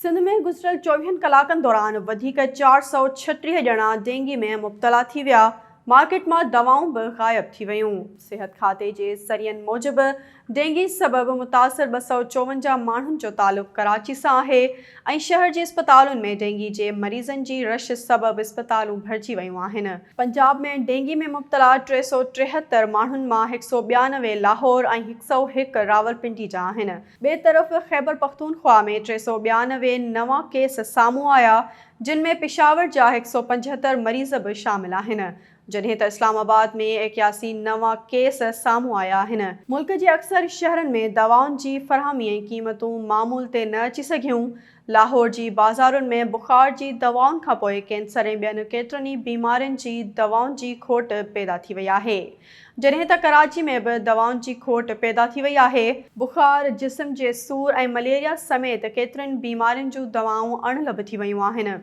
سنڌ ۾ گذريل چوويهن ڪلاڪن دوران وڌيڪ 436 ڄڻا ڊينگي ۾ مبتلا ٿي ويا، مارڪيٽ مان دوائون به غائب ٿي ويون. صحت کاتي جي ذريعن موجب ڊينگي سبب متاثر 254 ماڻهن جو تعلق ڪراچي سان آهي ۽ شهر جي اسپتالن ۾ ڊينگي جي مريضن جي رش سبب اسپتالون ڀرجي ويون آهن. پنجاب ۾ ڊينگي ۾ مبتلا 373 ماڻهن مان 192 لاهور ۽ 101 راولپنڊي جا آهن. ٻئي طرف خيبرپختونخوا ۾ 392 نوان ڪيس سامهون آيا جن ۾ پشاور جا 175 مريض به شامل آهن جڏهن ته اسلام آباد ۾ 81 نوان ڪيس سامهون آيا آهن. ملڪ جي اڪثر شهرن ۾ دوائن جي فراهمي ۽ قيمتون معمول تي نه اچي سگهيون، لاهور جي بازارن ۾ بخار جي دوائن کانپوء ڪينسر ۽ ٻين ڪيترن ئي بيمارين جي دوائن جي کوٽ پيدا ٿي وئي آهي. جڏهن ته ڪراچي ۾ به دوائن جي کوٽ پيدا ٿي وئي آهي. بخار، جسم جي سور ۽ مليريا سميت ڪيترين بيمارين جون دوائون اڻلڀ ٿي ويون آهن.